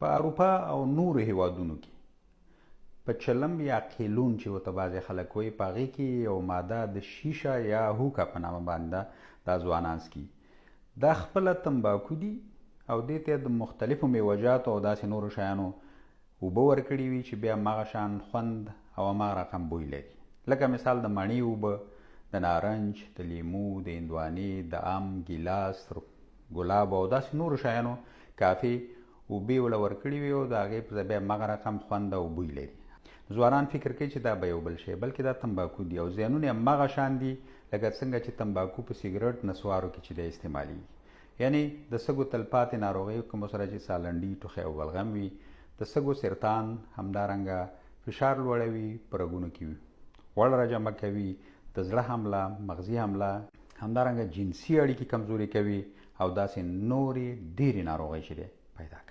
په اروپا او نورو هیوادونو کې په چلم یا قیلون چې ورته بعضې خلک وایي، په هغې کې یو ماده د شیشه یا هوکا په نامه باندې دا ځوانان څکي. دا خپله تنباکو دي او دې ته د مختلفو میوهجاتو او داسې نورو شیانو اوبه ورکړي وي چې بیا هماغه شان خوند او هماغه رقم بوی لري. لکه مثال د مڼې اوبه، د نارنج، د لیمو، د هندوانې، د ام، ګیلاس، ګلاب او داسې نورو شیانو کافي اوبه وله ورکړي وي او د هغې په ځای بیا هماغه رقم خوند او بوی لري. ځوانان فکر کوي چې دا به یو بل شی، بلکې دا تنباکو دي او زیانونه یې هماغه شان دي لکه څنګه چې تنباکو په سیګرټ نسوارو کې چې دی استعمالیږي. یعنی د سږو تلپاتې ناروغۍ کومو سره چې سالنډي، ټوخی او بلغم وي، د سږو سرطان، همدارنګه فشار لوړوي، په رګونو کې غوړ راجمع کوي، د زړه حمله، مغزي حمله، همدارنګه جنسي اړیکې کمزوري کوي او داسې نورې ډېرې ناروغۍ چې دی پیدا کوي.